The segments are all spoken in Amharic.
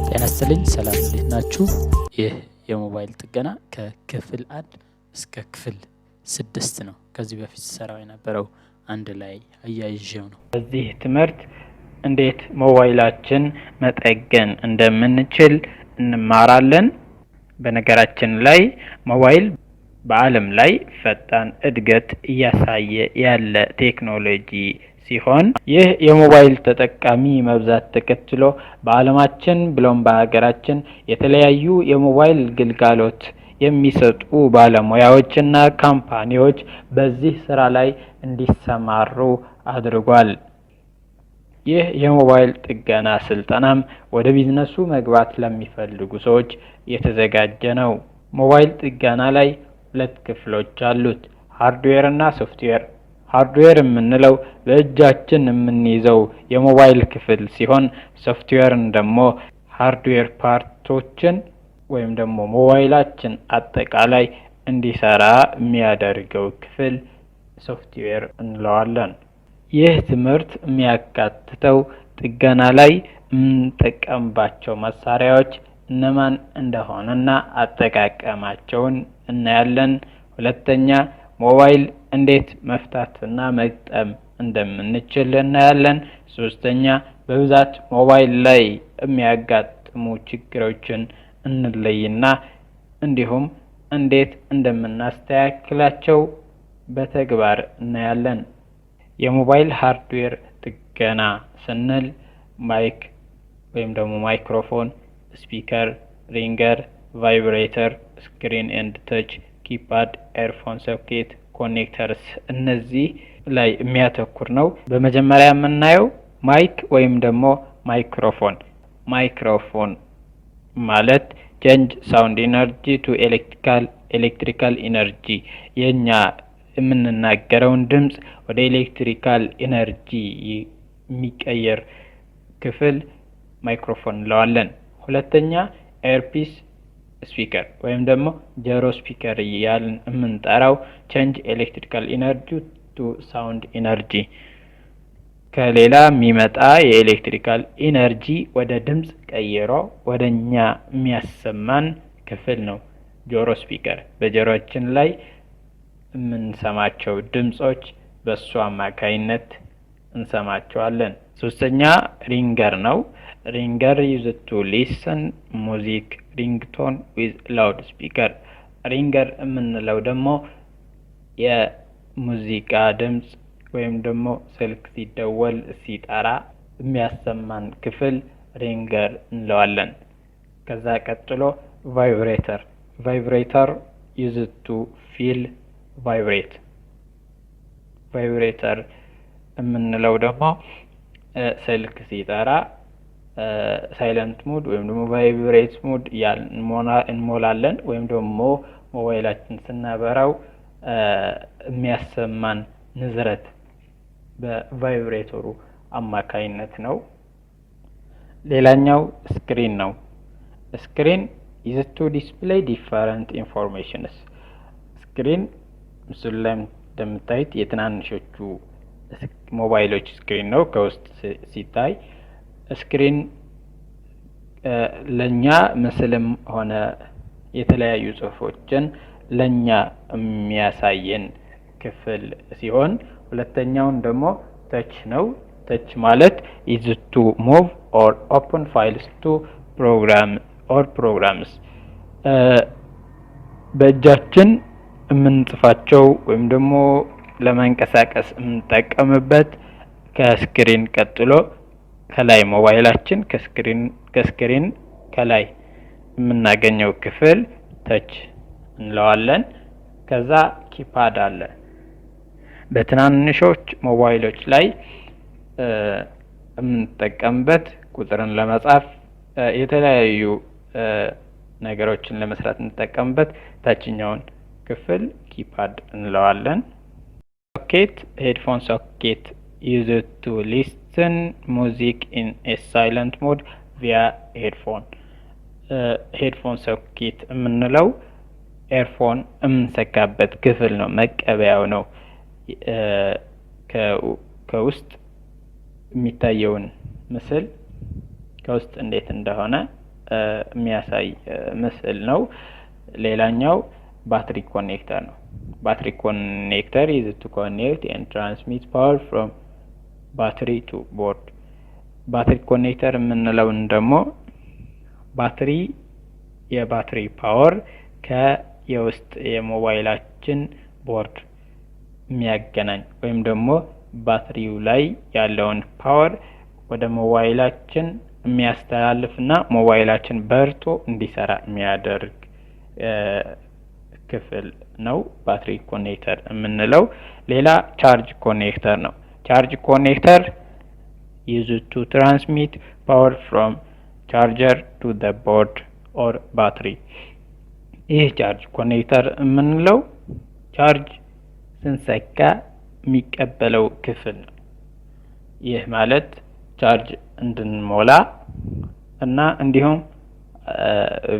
ጤና ይስጥልኝ፣ ሰላም፣ እንዴት ናችሁ? ይህ የሞባይል ጥገና ከክፍል 1 እስከ ክፍል 6 ነው። ከዚህ በፊት ስሰራው የነበረው አንድ ላይ አያይዤው ነው። በዚህ ትምህርት እንዴት ሞባይላችን መጠገን እንደምንችል እንማራለን። በነገራችን ላይ ሞባይል በዓለም ላይ ፈጣን እድገት እያሳየ ያለ ቴክኖሎጂ ሲሆን፣ ይህ የሞባይል ተጠቃሚ መብዛት ተከትሎ በዓለማችን ብሎም በሀገራችን የተለያዩ የሞባይል ግልጋሎት የሚሰጡ ባለሙያዎችና ካምፓኒዎች በዚህ ስራ ላይ እንዲሰማሩ አድርጓል። ይህ የሞባይል ጥገና ስልጠናም ወደ ቢዝነሱ መግባት ለሚፈልጉ ሰዎች የተዘጋጀ ነው። ሞባይል ጥገና ላይ ሁለት ክፍሎች አሉት፣ hardware እና ሶፍትዌር። Hardware የምንለው በእጃችን የምንይዘው የሞባይል ክፍል ሲሆን፣ ሶፍትዌርን ደግሞ hardware part ኦችን ወይም ደግሞ ሞባይላችን አጠቃላይ እንዲሰራ የሚያደርገው ክፍል ሶፍትዌር እንለዋለን። ይህ ትምህርት የሚያካትተው ጥገና ላይ የምንጠቀምባቸው መሳሪያዎች እነማን እንደሆነና አጠቃቀማቸውን እናያለን። ሁለተኛ፣ ሞባይል እንዴት መፍታትና መግጠም እንደምንችል እናያለን። ሶስተኛ፣ በብዛት ሞባይል ላይ የሚያጋጥሙ ችግሮችን እንለይና እንዲሁም እንዴት እንደምናስተካክላቸው በተግባር እናያለን። የሞባይል hardware ጥገና ስንል mic ወይም ደግሞ microphone፣ speaker፣ ringer፣ vibrator፣ screen and touch፣ keypad፣ earphone socket፣ connectors እነዚህ ላይ የሚያተኩር ነው። በመጀመሪያ የምናየው mic ወይም ደግሞ ማይክሮፎን። ማይክሮፎን ማለት change sound energy to electrical energy፣ የኛ የምንናገረውን ድምፅ ወደ electrical energy የሚቀየር ክፍል ማይክሮፎን እንለዋለን። ሁለተኛ፣ earpiece speaker ወይም ደግሞ ጆሮ speaker እያልን የምንጠራው change electrical energy to sound energy፣ ከሌላ የሚመጣ የ electrical energy ወደ ድምፅ ቀይሮ ወደ እኛ የሚያሰማን ክፍል ነው ጆሮ speaker። በጆሮአችን ላይ የምንሰማቸው ድምጾች በእሱ አማካይነት እንሰማቸዋለን። ሶስተኛ ringer ነው። Ringer used to listen music ringtone with loud speaker። Ringer የምንለው ደግሞ የሙዚቃ ድምፅ ወይም ደግሞ ስልክ ሲደወል፣ ሲጠራ የሚያሰማን ክፍል ringer እንለዋለን። ከዛ ቀጥሎ vibrator። Vibrator used to feel vibrate። Vibrator የምንለው ደግሞ ስልክ ሲጠራ silent mode ወይም ደግሞ vibrate mode እንሞላለን፣ ወይም ደግሞ ሞባይላችን ስናበራው የሚያሰማን ንዝረት በ vibrator ኡ አማካይነት ነው። ሌላኛው screen ነው። Screen is to display different informations። Screen ምስሉ ላይ እንደምታዩት የትናንሾቹ ሞባይሎች screen ነው። ከውስጥ ሲታይ screen ለእኛ ምስልም ሆነ የተለያዩ ጽሁፎችን ለእኛ የሚያሳየን ክፍል ሲሆን፣ ሁለተኛውን ደግሞ touch ነው። Touch ማለት is to move or open files to program or programs፣ በእጃችን የምንጽፋቸው ወይም ደግሞ ለመንቀሳቀስ የምንጠቀምበት፣ ከ screen ቀጥሎ ከላይ ሞባይላችን ከ screen ከላይ የምናገኘው ክፍል touch እንለዋለን። ከዛ keypad አለ። በትናንሾች ሞባይሎች ላይ የምንጠቀምበት፣ ቁጥርን ለመጻፍ፣ የተለያዩ ነገሮችን ለመስራት የምንጠቀምበት ታችኛውን ክፍል keypad እንለዋለን። Socket፣ headphone socket used to listen music in a silent mode via headphone። Headphone socket የምንለው earphone የምንሰካበት ክፍል ነው፣ መቀበያው ነው። ከውስጥ የሚታየውን ምስል ከውስጥ እንዴት እንደሆነ የሚያሳይ ምስል ነው። ሌላኛው battery connector ነው። Battery connector is to connect and transmit power from battery to board። Battery connector የምንለውን ደግሞ ባትሪ የባትሪ power ከየውስጥ የሞባይላችን ቦርድ የሚያገናኝ ወይም ደግሞ ባትሪው ላይ ያለውን power ወደ ሞባይላችን የሚያስተላልፍና ሞባይላችን በርቶ እንዲሰራ የሚያደርግ ክፍል ነው battery connector የምንለው። ሌላ charge connector ነው። Charge connector used to transmit power from charger to the board or battery። ይህ charge connector የምንለው charge ስንሰካ የሚቀበለው ክፍል ነው። ይህ ማለት charge እንድንሞላ እና እንዲሁም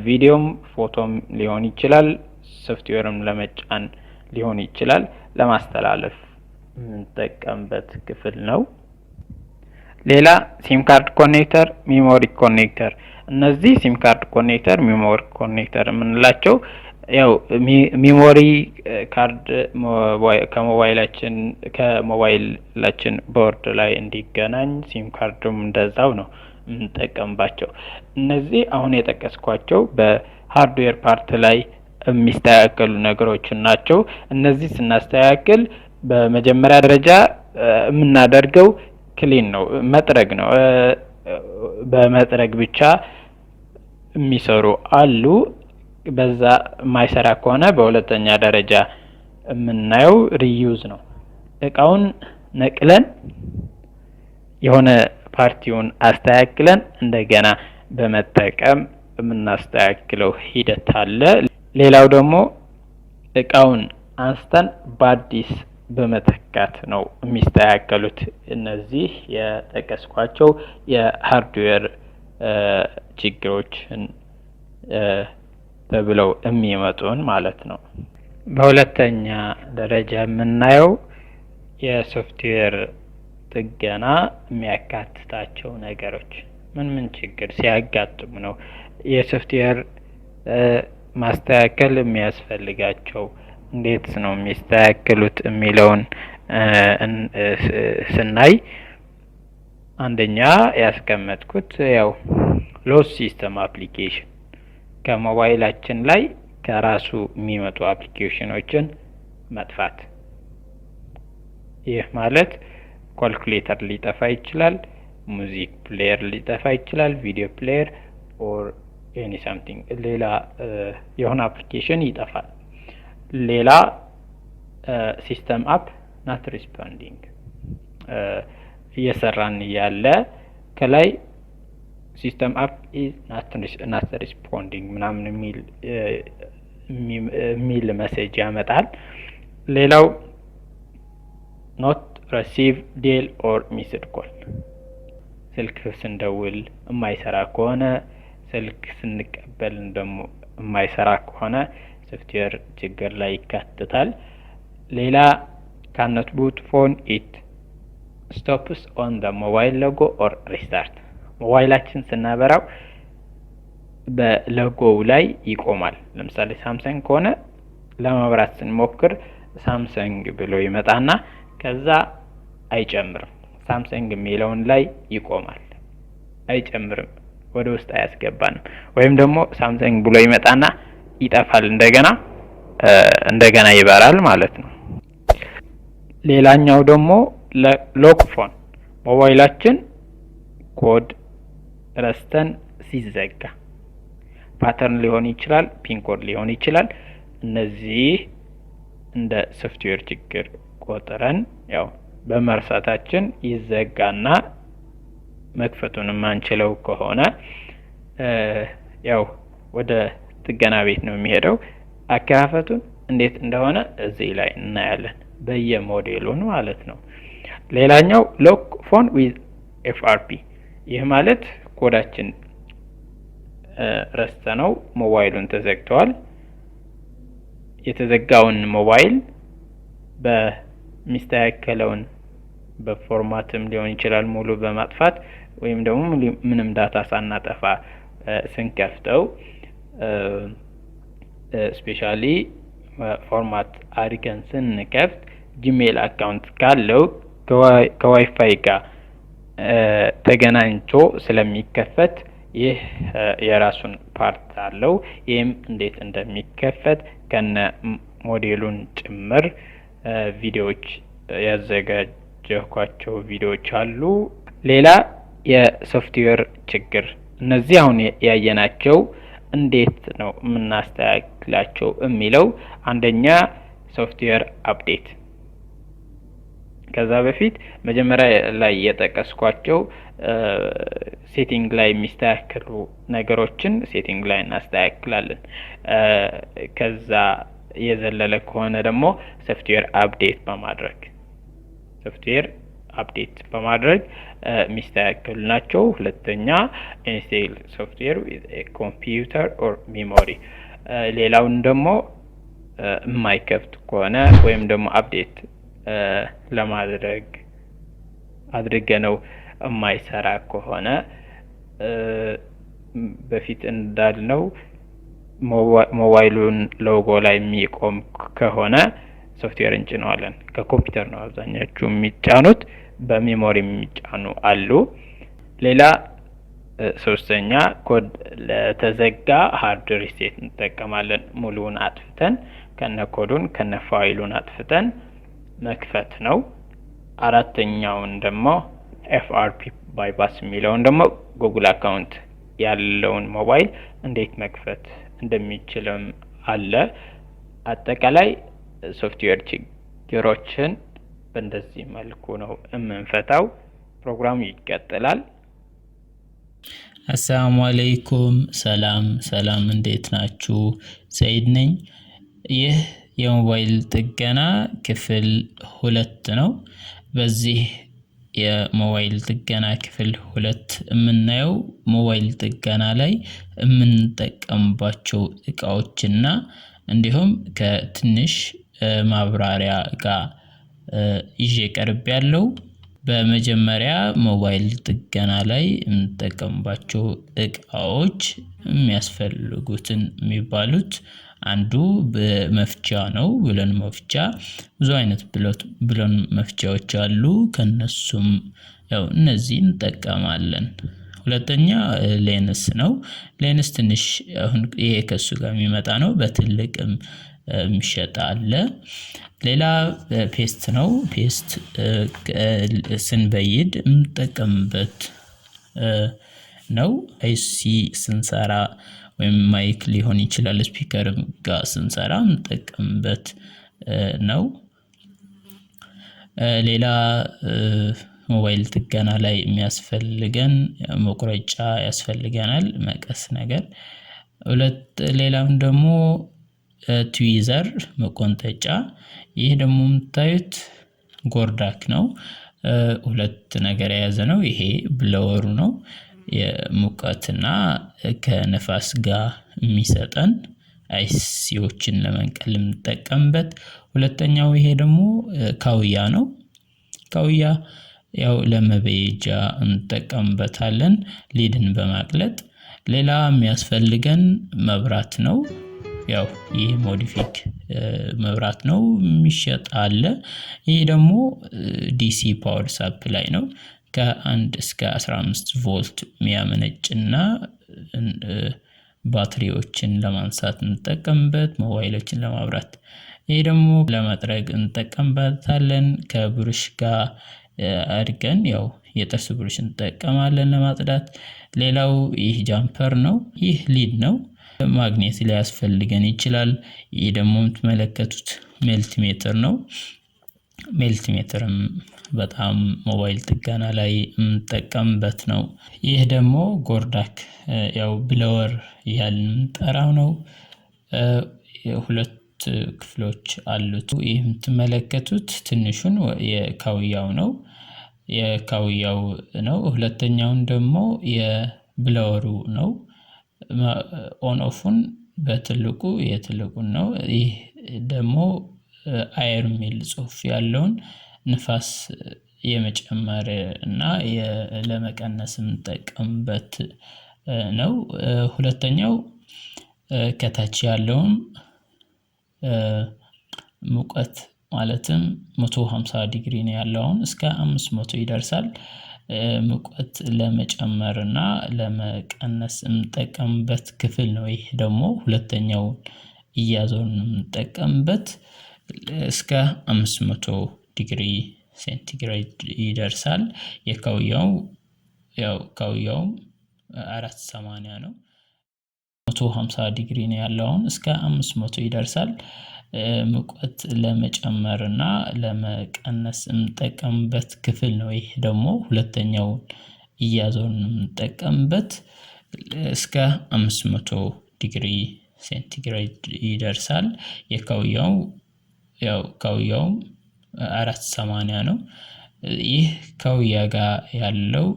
ቪዲዮም ፎቶም ሊሆን ይችላል፣ ሶፍትዌርም ለመጫን ሊሆን ይችላል፣ ለማስተላለፍ የምንጠቀምበት ክፍል ነው። ሌላ SIM card connector፣ memory connector። እነዚህ SIM card connector፣ memory connector የምንላቸው ያው memory card ከሞባይላችን ቦርድ ላይ እንዲገናኝ SIM card ኡም እንደዛው ነው የምንጠቀምባቸው። እነዚህ አሁን የጠቀስኳቸው በ hardware part ላይ የሚስተካከሉ ነገሮችን ናቸው። እነዚህ ስናስተካክል በመጀመሪያ ደረጃ የምናደርገው clean ነው፣ መጥረግ ነው። በመጥረግ ብቻ የሚሰሩ አሉ። በዛ የማይሰራ ከሆነ በሁለተኛ ደረጃ የምናየው reuse ነው። እቃውን ነቅለን የሆነ part ኡን አስተካክለን እንደገና በመጠቀም የምናስተካክለው ሂደት አለ። ሌላው ደግሞ እቃውን አንስተን በአዲስ በመተካት ነው የሚስተካከሉት። እነዚህ የጠቀስኳቸው የ hardware ችግሮችን ተብለው የሚመጡን ማለት ነው። በሁለተኛ ደረጃ የምናየው የሶፍትዌር ጥገና የሚያካትታቸው ነገሮች ምን ምን ችግር ሲያጋጥሙ ነው የሶፍትዌር ማስተካከል የሚያስፈልጋቸው፣ እንዴት ነው የሚስተካከሉት የሚለውን ስናይ አንደኛ ያስቀመጥኩት ያው lost system application፣ ከሞባይላችን ላይ ከራሱ የሚመጡ application ኖችን መጥፋት። ይህ ማለት ካልኩሌተር ሊጠፋ ይችላል፣ music player ሊጠፋ ይችላል፣ video player or any something ሌላ የሆነ application ይጠፋል። ሌላ system app not responding፣ እየሰራን እያለ ከላይ system app is not responding ምናምን የሚል message ያመጣል። ሌላው not receive dial or missed call፣ ስልክ ስንደውል የማይሰራ ከሆነ፣ ስልክ ስንቀበል ደግሞ የማይሰራ ከሆነ ሶፍትዌር ችግር ላይ ይካተታል። ሌላ ካነት ቡት ፎን፣ ኢት ስቶፕስ ኦን ደ ሞባይል ሎጎ ኦር ሪስታርት። ሞባይላችን ስናበራው በሎጎው ላይ ይቆማል። ለምሳሌ ሳምሰንግ ከሆነ ለማብራት ስንሞክር ሳምሰንግ ብሎ ይመጣና ከዛ አይጨምርም። ሳምሰንግ የሚለውን ላይ ይቆማል፣ አይጨምርም፣ ወደ ውስጥ አያስገባንም። ወይም ደግሞ ሳምሰንግ ብሎ ይመጣና ይጠፋል፣ እንደገና ይበራል ማለት ነው። ሌላኛው ደግሞ lock phone፣ ሞባይላችን ኮድ ረስተን ሲዘጋ pattern ሊሆን ይችላል፣ PIN code ሊሆን ይችላል። እነዚህ እንደ ሶፍትዌር ችግር ቆጥረን ያው በመርሳታችን ይዘጋና መክፈቱን የማንችለው ከሆነ ያው ወደ ጥገና ቤት ነው የሚሄደው። አከፋፈቱን እንዴት እንደሆነ እዚህ ላይ እናያለን፣ በየሞዴሉን ማለት ነው። ሌላኛው lock phone with FRP፣ ይህ ማለት ኮዳችን ረስተነው ሞባይሉን ተዘግተዋል። የተዘጋውን ሞባይል በሚስተካከለውን በ format ም ሊሆን ይችላል ሙሉ በማጥፋት ወይም ደግሞ ምንም data ሳናጠፋ ስንከፍተው፣ specially format አድርገን ስንከፍት፣ Gmail account ካለው ከዋይፋይ ጋር ተገናኝቶ ስለሚከፈት ይህ የራሱን part አለው። ይህም እንዴት እንደሚከፈት ከነ ሞዴሉን ጭምር ቪዲዮዎች ያዘጋጀኋቸው ቪዲዮዎች አሉ። ሌላ የሶፍትዌር ችግር፣ እነዚህ አሁን ያየናቸው እንዴት ነው የምናስተካክላቸው የሚለው፣ አንደኛ software update። ከዛ በፊት መጀመሪያ ላይ የጠቀስኳቸው setting ላይ የሚስተካከሉ ነገሮችን setting ላይ እናስተካክላለን። ከዛ የዘለለ ከሆነ ደግሞ software update በማድረግ የሚስተካከሉ ናቸው። ሁለተኛ install software computer or memory። ሌላውን ደግሞ የማይከፍት ከሆነ ወይም ደግሞ update ለማድረግ አድርገነው የማይሰራ ከሆነ፣ በፊት እንዳልነው ሞባይሉን ሎጎ ላይ የሚቆም ከሆነ ሶፍትዌር እንጭነዋለን። ከኮምፒውተር ነው አብዛኛዎቹ የሚጫኑት፣ በ memory የሚጫኑ አሉ። ሌላ ሶስተኛ ኮድ ለተዘጋ hard reset እንጠቀማለን። ሙሉውን አጥፍተን፣ ከነ ኮዱን ከነ ፋይሉን አጥፍተን መክፈት ነው። አራተኛውን ደግሞ FRP bypass የሚለውን ደግሞ Google account ያለውን ሞባይል እንዴት መክፈት እንደሚችልም አለ። አጠቃላይ ሶፍትዌር ችግሮችን በእንደዚህ መልኩ ነው የምንፈታው። ፕሮግራሙ ይቀጥላል። አሰላሙ አለይኩም። ሰላም ሰላም፣ እንዴት ናችሁ? ሰይድ ነኝ። ይህ የሞባይል ጥገና ክፍል 2 ነው። በዚህ የሞባይል ጥገና ክፍል 2 የምናየው ሞባይል ጥገና ላይ የምንጠቀምባቸው እቃዎችና እንዲሁም ከትንሽ ማብራሪያ ጋር ይዤ ቀርቤያለሁ። በመጀመሪያ ሞባይል ጥገና ላይ የምንጠቀምባቸው እቃዎች የሚያስፈልጉትን የሚባሉት አንዱ በመፍቻ ነው። ብሎን መፍቻ፣ ብዙ አይነት ብሎን መፍቻዎች አሉ። ከእነሱም ያው እነዚህን እንጠቀማለን። ሁለተኛ ሌንስ ነው። ሌንስ ትንሽ አሁን ይሄ ከእሱ ጋር የሚመጣ ነው። በትልቅም የሚሸጥ አለ። ሌላ paste ነው። Paste ስንበይድ የምንጠቀምበት ነው። IC ስንሰራ ወይም mic ሊሆን ይችላል፣ speaker ም ጋር ስንሰራ የምንጠቀምበት ነው። ሌላ ሞባይል ጥገና ላይ የሚያስፈልገን መቁረጫ ያስፈልገናል፣ መቀስ ነገር። ሁለት ሌላም ደግሞ tweezer መቆንጠጫ። ይህ ደግሞ የምታዩት ጎርዳክ ነው። ሁለት ነገር የያዘ ነው። ይሄ blower ኡ ነው። የሙቀትና ከነፋስ ጋር የሚሰጠን IC ዎችን ለመንቀል የምንጠቀምበት። ሁለተኛው ይሄ ደግሞ ካውያ ነው። ካውያ ያው ለመበየጃ እንጠቀምበታለን፣ lead ን በማቅለጥ። ሌላ የሚያስፈልገን መብራት ነው። ያው ይህ modified መብራት ነው፣ የሚሸጥ አለ። ይህ ደግሞ DC power supply ነው። ከ1 እስከ 15 ቮልት የሚያመነጭና ባትሪዎችን ለማንሳት እንጠቀምበት፣ ሞባይሎችን ለማብራት። ይሄ ደግሞ ለመጥረግ እንጠቀምበታለን። ከብሩሽ ጋር አድርገን ያው የጥርስ ብሩሽ እንጠቀማለን ለማጽዳት። ሌላው ይህ jumper ነው። ይህ lead ነው። ማግኔት ሊያስፈልገን ይችላል። ይህ ደግሞ የምትመለከቱት multimeter ነው። Multimeter ም በጣም ሞባይል ጥገና ላይ የምንጠቀምበት ነው። ይህ ደግሞ ጎርዳክ ያው blower እያልን የምንጠራው ነው። ሁለት ክፍሎች አሉት። ይህ የምትመለከቱት ትንሹን የካውያው ነው። የካውያው ነው። ሁለተኛውን ደግሞ የ blower ኡ ነው። On off ኡን በትልቁ የትልቁን ነው። ይህ ደግሞ air የሚል ጽሁፍ ያለውን ንፋስ የመጨመር እና ለመቀነስ የምንጠቀምበት ነው። ሁለተኛው ከታች ያለውን ሙቀት ማለትም 150 ዲግሪ ነው ያለው፣ አሁን እስከ 500 ይደርሳል። ሙቀት ለመጨመር እና ለመቀነስ የምንጠቀምበት ክፍል ነው። ይህ ደግሞ ሁለተኛውን እያዞርን የምንጠቀምበት እስከ 500 ዲግሪ ሴንቲግሬድ ይደርሳል። የካውያው ያው ካውያውም 480 ነው። 150 ዲግሪ ነው ያለው፣ አሁን እስከ 500 ይደርሳል። ሙቀት ለመጨመር እና ለመቀነስ የምንጠቀምበት ክፍል ነው። ይህ ደግሞ ሁለተኛውን እያዞርን የምንጠቀምበት እስከ 500 ዲግሪ ሴንቲግሬድ ይደርሳል። የካውያው ያው ካውያውም 480 ነው። ይህ ካውያ ጋር ያለው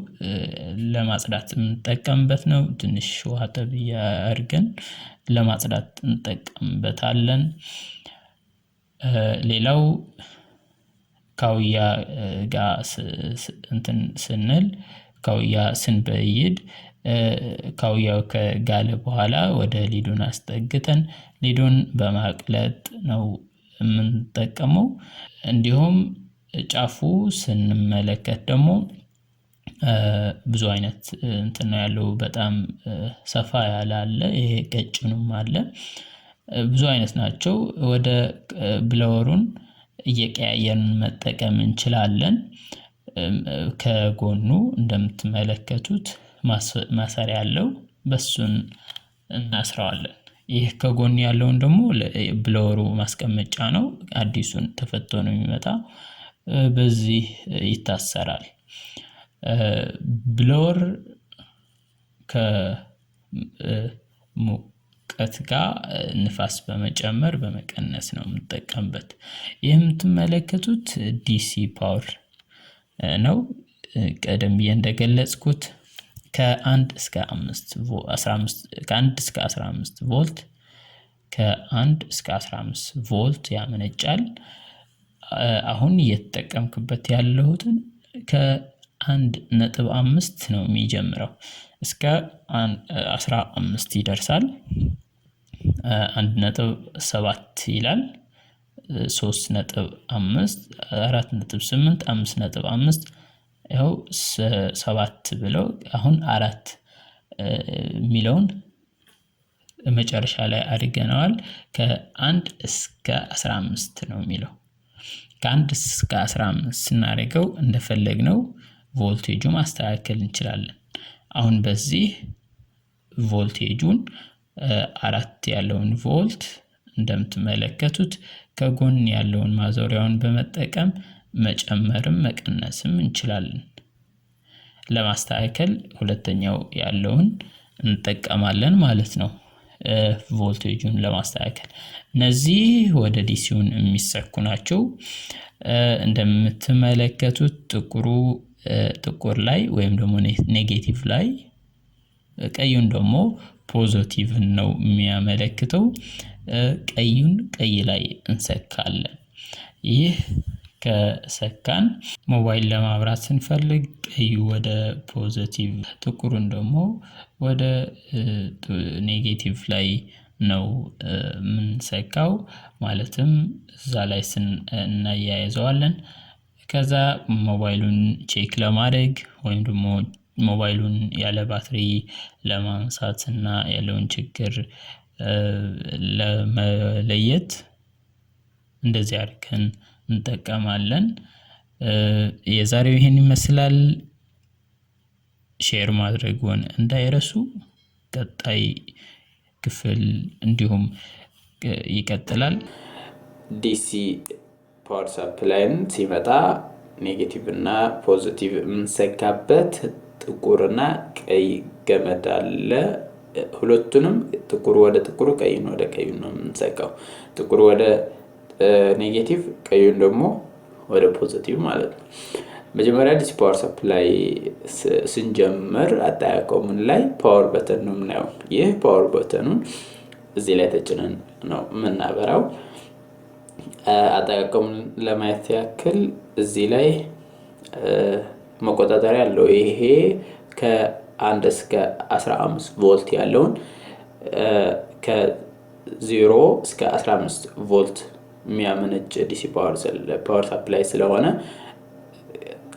ለማጽዳት የምንጠቀምበት ነው። ትንሽ ውሃ ጠብ አድርገን ለማጽዳት እንጠቀምበታለን። ሌላው ካውያ ጋር እንትን ስንል፣ ካውያ ስንበይድ፣ ካውያው ከጋለ በኋላ ወደ lead ኡን አስጠግተን lead ኡን በማቅለጥ ነው የምንጠቀመው። እንዲሁም ጫፉ ስንመለከት ደግሞ ብዙ አይነት እንትን ነው ያለው፣ በጣም ሰፋ ያለ አለ፣ ይሄ ቀጭኑም አለ። ብዙ አይነት ናቸው። ወደ blower ኡን እየቀያየርን መጠቀም እንችላለን። ከጎኑ እንደምትመለከቱት ማሰሪያ አለው፣ በሱን እናስረዋለን። ይህ ከጎን ያለውን ደግሞ blower ኡ ማስቀመጫ ነው። አዲሱን ተፈቶ ነው የሚመጣ፣ በዚህ ይታሰራል። Blower ከሙቀት ጋር ንፋስ በመጨመር በመቀነስ ነው የምንጠቀምበት። ይህ የምትመለከቱት DC power ነው። ቀደም ብዬ እንደገለጽኩት ከአንድ እስከ አምስት፣ ከአንድ እስከ 15 ቮልት፣ ከአንድ እስከ 15 ቮልት ያመነጫል። አሁን እየተጠቀምኩበት ያለሁትን ከ1.5 ነው የሚጀምረው፣ እስከ 15 ይደርሳል። 1.7 ይላል፣ 3.5፣ 4.8፣ 5.5፣ ይኸው 7 ብለው አሁን 4 የሚለውን መጨረሻ ላይ አድርገነዋል። ከ1 እስከ 15 ነው የሚለው። ከ1 እስከ 15 ስናደርገው እንደፈለግነው ቮልቴጁ ማስተካከል እንችላለን። አሁን በዚህ ቮልቴጁን 4 ያለውን ቮልት እንደምትመለከቱት ከጎን ያለውን ማዞሪያውን በመጠቀም መጨመርም መቀነስም እንችላለን። ለማስተካከል ሁለተኛው ያለውን እንጠቀማለን ማለት ነው። ቮልቴጁን ለማስተካከል እነዚህ ወደ DC ውን የሚሰኩ ናቸው። እንደምትመለከቱት ጥቁሩ ጥቁር ላይ ወይም ደግሞ negative ላይ፣ ቀዩን ደግሞ positive ነው የሚያመለክተው። ቀዩን ቀይ ላይ እንሰካለን። ይህ ከሰካን ሞባይል ለማብራት ስንፈልግ ቀዩ ወደ positive፣ ጥቁሩን ደግሞ ወደ negative ላይ ነው የምንሰካው። ማለትም እዛ ላይ እናያይዘዋለን። ከዛ ሞባይሉን check ለማድረግ ወይም ደግሞ ሞባይሉን ያለ ባትሪ ለማንሳት እና ያለውን ችግር ለመለየት እንደዚህ አድርገን እንጠቀማለን። የዛሬው ይሄን ይመስላል። Share ማድረግዎን እንዳይረሱ። ቀጣይ ክፍል እንዲሁም ይቀጥላል። DC power supply ን ሲመጣ negative እና positive የምንሰካበት ጥቁርና ቀይ ገመድ አለ። ሁለቱንም ጥቁር ወደ ጥቁሩ፣ ቀዩን ወደ ቀዩ ነው የምንሰካው። ጥቁር ወደ negative፣ ቀዩን ደግሞ ወደ positive ማለት ነው። መጀመሪያ DC power supply ስንጀምር አጠቃቀሙን ላይ power button ነው የምናየው። ይህ power button ኑን እዚህ ላይ ተጭነን ነው የምናበራው። አጠቃቀሙን ለማየት ያክል እዚህ ላይ መቆጣጠሪያ አለው። ይሄ ከ1 እስከ 15 ቮልት ያለውን ከ0 እስከ 15 ቮልት የሚያመነጭ DC power supply ስለሆነ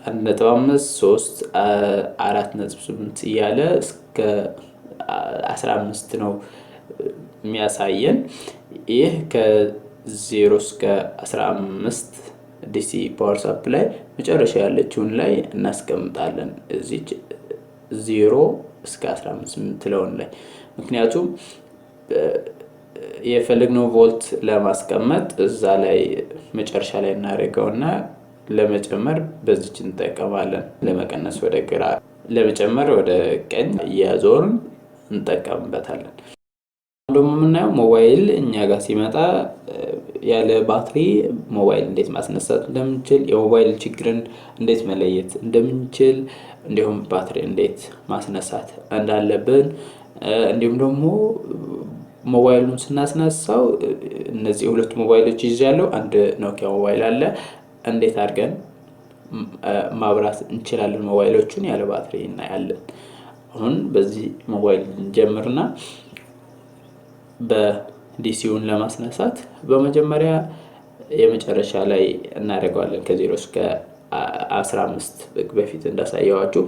1.5፣ 3፣ 4.8 እያለ እስከ 15 ነው የሚያሳየን። ይህ ከ0 እስከ 15 DC power supply መጨረሻ ያለችውን ላይ እናስቀምጣለን፣ እዚች 0 እስከ 15 የምትለውን ላይ። ምክንያቱም የፈለግነው ቮልት ለማስቀመጥ እዛ ላይ መጨረሻ ላይ እናደርገውና ለመጨመር በዚች እንጠቀማለን። ለመቀነስ ወደ ግራ፣ ለመጨመር ወደ ቀኝ እያዞርን እንጠቀምበታለን። ደግሞ የምናየው ሞባይል እኛ ጋር ሲመጣ ያለ ባትሪ ሞባይል እንዴት ማስነሳት እንደምንችል፣ የሞባይል ችግርን እንዴት መለየት እንደምንችል፣ እንዲሁም ባትሪ እንዴት ማስነሳት እንዳለብን፣ እንዲሁም ደግሞ ሞባይሉን ስናስነሳው እነዚህ ሁለቱ ሞባይሎች ይዣለሁ። አንድ ኖኪያ ሞባይል አለ። እንዴት አድርገን ማብራት እንችላለን ሞባይሎቹን ያለ ባትሪ እናያለን። አሁን በዚህ ሞባይል እንጀምርና በ DC ውን ለማስነሳት በመጀመሪያ የመጨረሻ ላይ እናደርገዋለን፣ ከ0 እስከ 15 በፊት እንዳሳየዋችሁ።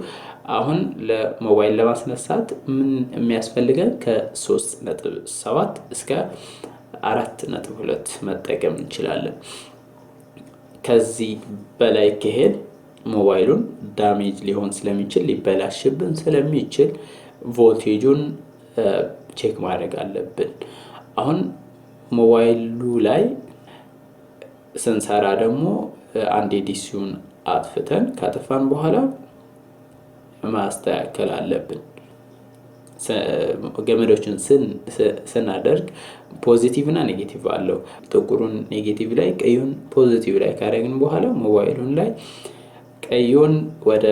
አሁን ለሞባይል ለማስነሳት ምን የሚያስፈልገን ከ3.7 እስከ 4.2 መጠቀም እንችላለን። ከዚህ በላይ ከሄድ ሞባይሉን damage ሊሆን ስለሚችል፣ ሊበላሽብን ስለሚችል ቮልቴጁን check ማድረግ አለብን። አሁን ሞባይሉ ላይ ስንሰራ ደግሞ አንድ DC ውን አጥፍተን ካጠፋን በኋላ ማስተካከል አለብን። ገመዶችን ስናደርግ positive እና negative አለው። ጥቁሩን negative ላይ፣ ቀዩን positive ላይ ካደረግን በኋላ ሞባይሉን ላይ ቀዩን ወደ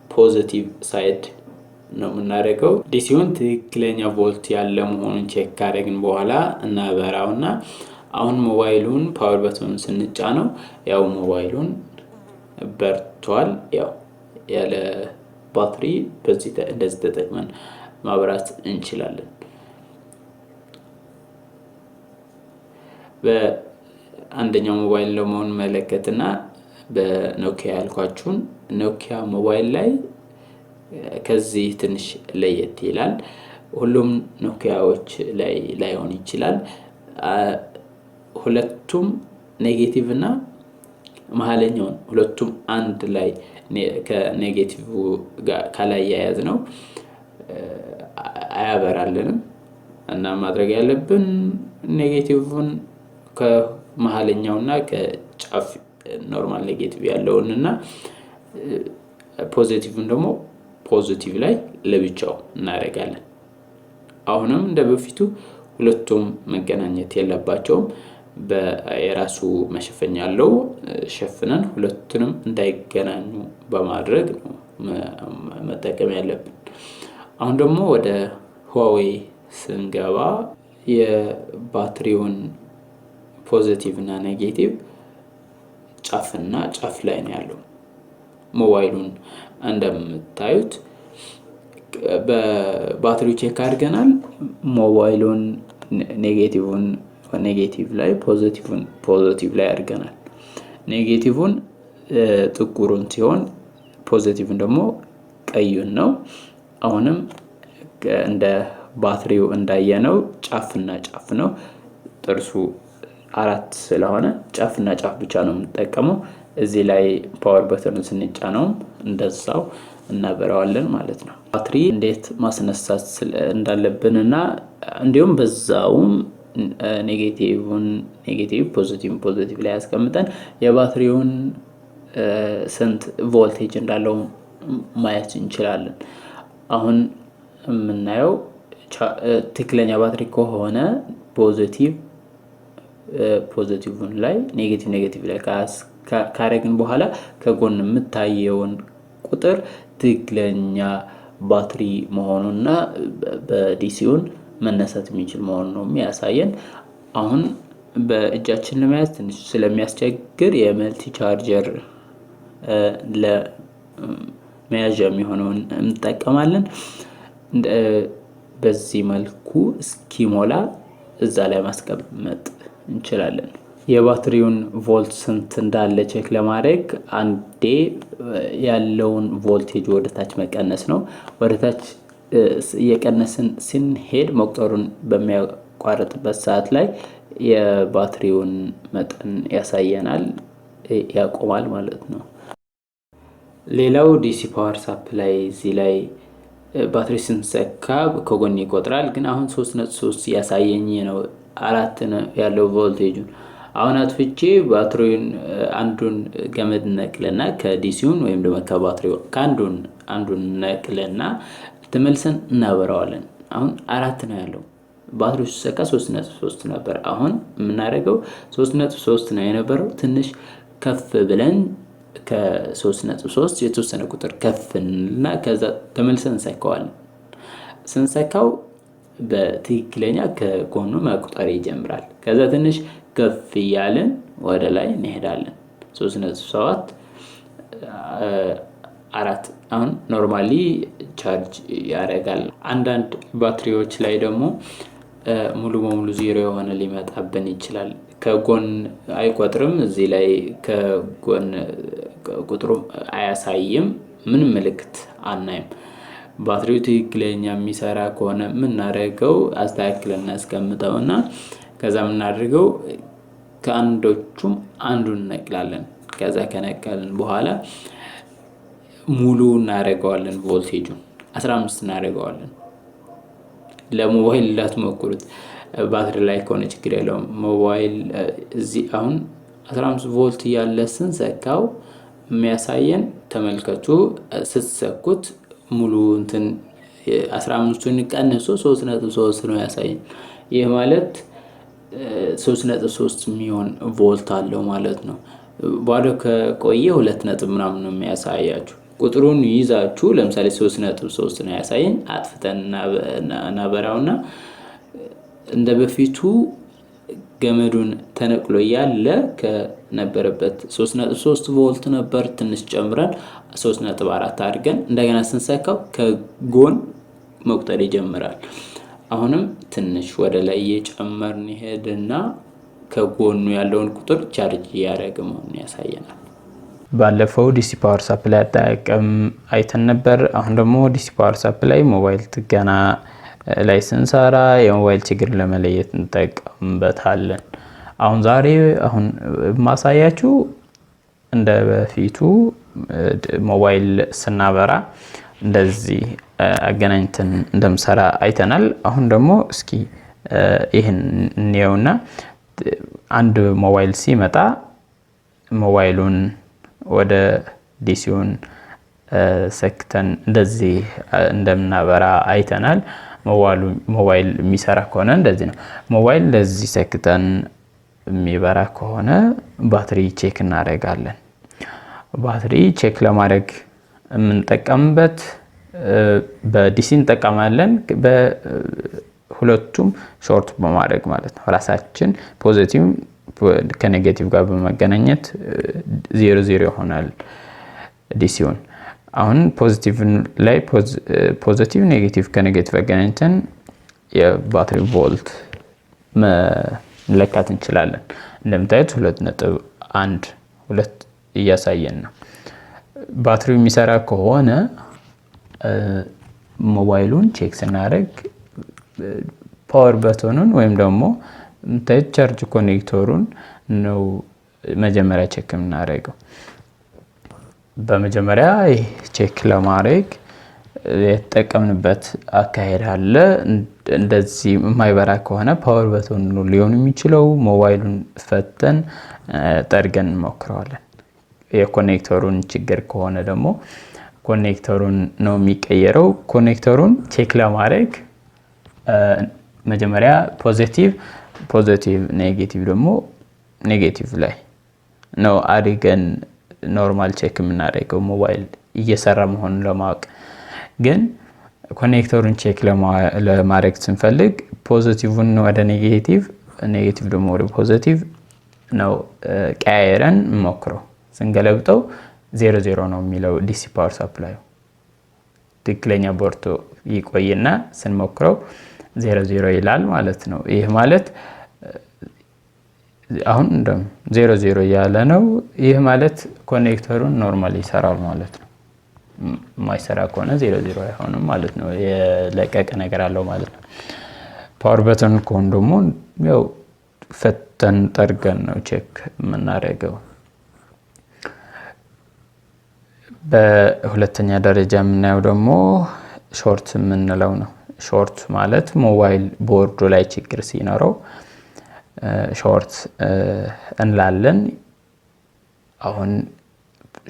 positive side ነው የምናደርገው። DC ውን ትክክለኛ ቮልት ያለ መሆኑን check ካደረግን በኋላ እናበራውና አሁን ሞባይሉን power button ስንጫነው ያው ሞባይሉን በርቷል። ያው ያለ ባትሪ በዚህ እንደዚህ ተጠቅመን ማብራት እንችላለን። በአንደኛው ሞባይል ለመሆን መለከትና በኖኪያ ያልኳችሁን ኖኪያ ሞባይል ላይ ከዚህ ትንሽ ለየት ይላል። ሁሉም ኖኪያዎች ላይ ላይሆን ይችላል። ሁለቱም negative እና መሀለኛውን ሁለቱም አንድ ላይ ከ negative ጋር ካላያያዝ ነው አያበራልንም። እና ማድረግ ያለብን negative ን ከመሀለኛውና ከጫፍ normal negative ያለውን እና positive ን ደግሞ positive ላይ ለብቻው እናደርጋለን። አሁንም እንደ በፊቱ ሁለቱም መገናኘት የለባቸውም። የራሱ መሸፈኛ ያለው ሸፍነን ሁለቱንም እንዳይገናኙ በማድረግ ነው መጠቀም ያለብን። አሁን ደግሞ ወደ ህዋዌ ስንገባ የባትሪውን positive እና negative ጫፍና ጫፍ ላይ ነው ያለው። ሞባይሉን እንደምታዩት በባትሪው check አድርገናል። ሞባይሉን negative ን negative ላይ፣ positive ን positive ላይ አድርገናል። Negative ን ጥቁሩን ሲሆን positive ን ደግሞ ቀዩን ነው። አሁንም እንደ ባትሪው እንዳየነው ጫፍና ጫፍ ነው። ጥርሱ አራት ስለሆነ ጫፍና ጫፍ ብቻ ነው የምንጠቀመው። እዚህ ላይ power button ኑን ስንጫነውም እንደዛው እናበራዋለን ማለት ነው። ባትሪ እንዴት ማስነሳት እንዳለብን እና እንዲሁም በዛውም negative ን negative፣ positive positive ላይ ያስቀምጠን የባትሪውን ስንት ቮልቴጅ እንዳለው ማየት እንችላለን። አሁን የምናየው ትክክለኛ ባትሪ ከሆነ positive positive ን ላይ፣ negative negative ላይ ካረግን በኋላ ከጎን የምታየውን ቁጥር ትክክለኛ ባትሪ መሆኑና በ DC ውን መነሳት የሚችል መሆኑ ነው የሚያሳየን። አሁን በእጃችን ለመያዝ ትንሽ ስለሚያስቸግር የ multi charger ለመያዣ የሚሆነውን እንጠቀማለን። በዚህ መልኩ እስኪሞላ እዛ ላይ ማስቀመጥ እንችላለን። የባትሪውን ቮልት ስንት እንዳለ check ለማድረግ አንዴ ያለውን ቮልቴጅ ወደታች መቀነስ ነው። ወደታች እየቀነስን ስንሄድ መቁጠሩን በሚያቋርጥበት ሰዓት ላይ የባትሪውን መጠን ያሳየናል፣ ያቆማል ማለት ነው። ሌላው DC power supply፣ እዚህ ላይ ባትሪ ስንሰካ ከጎን ይቆጥራል። ግን አሁን 3.3 እያሳየኝ ነው፣ 4 ነው ያለው ቮልቴጁን። አሁን አጥፍቼ ባትሪውን አንዱን ገመድ ነቅለና ከ DC ውን ወይም ደግሞ ከባትሪው ከአንዱን አንዱን ነቅለና ተመልሰን እናበራዋለን። አሁን 4 ነው ያለው። ባትሪው ሲሰካ 3.3 ነበር። አሁን የምናደርገው 3.3 ነው የነበረው፣ ትንሽ ከፍ ብለን ከ3.3 የተወሰነ ቁጥር ከፍ እንልና ከዛ ተመልሰን እንሰካዋለን። ስንሰካው በትክክለኛ ከጎኑ መቁጠር ይጀምራል። ከዛ ትንሽ ከፍ እያልን ወደ ላይ እንሄዳለን። 3.7፣ 4፣ አሁን normally charge ያደርጋል። አንዳንድ ባትሪዎች ላይ ደግሞ ሙሉ በሙሉ ዜሮ የሆነ ሊመጣብን ይችላል። ከጎን አይቆጥርም። እዚህ ላይ ከጎን ቁጥሩ አያሳይም። ምንም ምልክት አናይም። ባትሪው ትክክለኛ የሚሰራ ከሆነ የምናደርገው አስተካክለን እናስቀምጠውና ከዛ የምናደርገው ከአንዶቹም አንዱን እነቅላለን። ከዛ ከነቀልን በኋላ ሙሉ እናደርገዋለን። ቮልቴጁን 15 እናደርገዋለን። ለሞባይል ላትሞክሩት፣ ባትሪ ላይ ከሆነ ችግር የለውም። ሞባይል እዚህ አሁን 15 ቮልት እያለ ስንሰካው የሚያሳየን ተመልከቱ። ስትሰኩት ሙሉ እንትን 15ቱን ቀንሶ 3.3 ነው ያሳየን። ይህ ማለት 3.3 የሚሆን ቮልት አለው ማለት ነው። ባዶ ከቆየ ሁለት ነጥብ ምናምን ነው የሚያሳያችሁ። ቁጥሩን ይዛችሁ ለምሳሌ 3.3 ነው ያሳየን። አጥፍተን እናበራውና እንደ በፊቱ ገመዱን ተነቅሎ ያለ ከነበረበት 3.3 ቮልት ነበር። ትንሽ ጨምረን 3.4 አድርገን እንደገና ስንሰካው ከጎን መቁጠር ይጀምራል። አሁንም ትንሽ ወደ ላይ እየጨመርን ይሄድና ከጎኑ ያለውን ቁጥር charge እያደረገ መሆኑን ያሳየናል። ባለፈው DC power supply አጠቃቀም አይተን ነበር። አሁን ደግሞ DC power supply ሞባይል ጥገና ላይ ስንሰራ የሞባይል ችግር ለመለየት እንጠቀምበታለን። አሁን ዛሬ አሁን ማሳያችሁ እንደ በፊቱ ሞባይል ስናበራ እንደዚህ አገናኝተን እንደምሰራ አይተናል። አሁን ደግሞ እስኪ ይህን እንየውና አንድ ሞባይል ሲመጣ ሞባይሉን ወደ DC ውን ሰክተን እንደዚህ እንደምናበራ አይተናል። ሞባይል የሚሰራ ከሆነ እንደዚህ ነው። ሞባይል እንደዚህ ሰክተን የሚበራ ከሆነ ባትሪ check እናደርጋለን። ባትሪ check ለማድረግ የምንጠቀምበት በ DC እንጠቀማለን። በሁለቱም short በማድረግ ማለት ነው። ራሳችን positive ከ negative ጋር በመገናኘት zero zero ይሆናል DC ውን። አሁን positive ላይ positive፣ negative ከ negative አገናኝተን የባትሪ ቮልት መለካት እንችላለን። እንደምታዩት 2.12 እያሳየን ነው። ባትሪው የሚሰራ ከሆነ ሞባይሉን check ስናደርግ power button ኑን ወይም ደግሞ የምታዩት charge connector ኡን ነው መጀመሪያ check የምናደርገው። በመጀመሪያ ይህ check ለማድረግ የተጠቀምንበት አካሄድ አለ። እንደዚህ የማይበራ ከሆነ power button ኑ ሊሆን የሚችለው፣ ሞባይሉን ፈተን ጠርገን እንሞክረዋለን። የ connector ኡን ችግር ከሆነ ደግሞ connector ኡን ነው የሚቀየረው። Connector ኡን check ለማድረግ መጀመሪያ positive positive፣ negative ደግሞ negative ላይ ነው አድርገን normal check የምናደርገው ሞባይል እየሰራ መሆኑን ለማወቅ። ግን connector ኡን check ለማድረግ ስንፈልግ positive ን ወደ negative፣ negative ደግሞ ወደ positive ነው ቀያየረን እንሞክረው። ስንገለብጠው 00 ነው የሚለው DC power supply ኡ። ትክክለኛ በርቶ ይቆይና ስንሞክረው 00 ይላል ማለት ነው። ይህ ማለት አሁን እንደም 00 እያለ ነው። ይህ ማለት connector ኡን normally ይሰራል ማለት ነው። የማይሰራ ከሆነ 00 አይሆንም ማለት ነው። የለቀቀ ነገር አለው ማለት ነው። Power button ከሆነ ደግሞ ያው ፈተን ጠርገን ነው check የምናደርገው። በሁለተኛ ደረጃ የምናየው ደግሞ short የምንለው ነው። Short ማለት ሞባይል ቦርዱ ላይ ችግር ሲኖረው short እንላለን። አሁን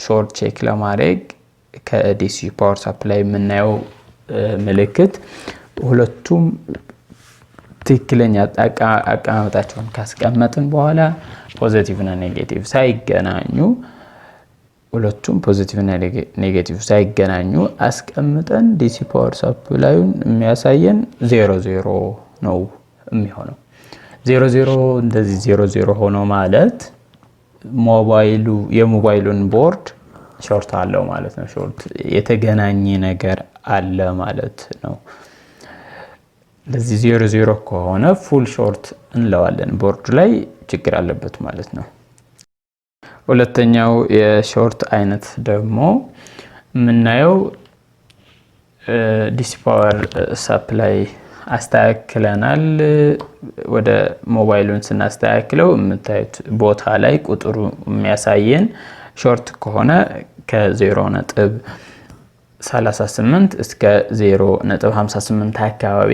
short check ለማድረግ ከ DC power supply የምናየው ምልክት ሁለቱም ትክክለኛ አቀማመጣቸውን ካስቀመጥን በኋላ positive እና negative ሳይገናኙ፣ ሁለቱም positive እና negative ሳይገናኙ አስቀምጠን DC power supply ኡን የሚያሳየን 00 ነው የሚሆነው። 00 እንደዚህ 00 ሆኖ ማለት ሞባይሉ የሞባይሉን board short አለው ማለት ነው። Short የተገናኘ ነገር አለ ማለት ነው። እንደዚህ 00 ከሆነ full short እንለዋለን። ቦርዱ ላይ ችግር አለበት ማለት ነው። ሁለተኛው የ short አይነት ደግሞ የምናየው DC power supply አስተካክለናል። ወደ ሞባይሉን ስናስተካክለው የምታዩት ቦታ ላይ ቁጥሩ የሚያሳየን short ከሆነ ከ0.38 እስከ 0.58 አካባቢ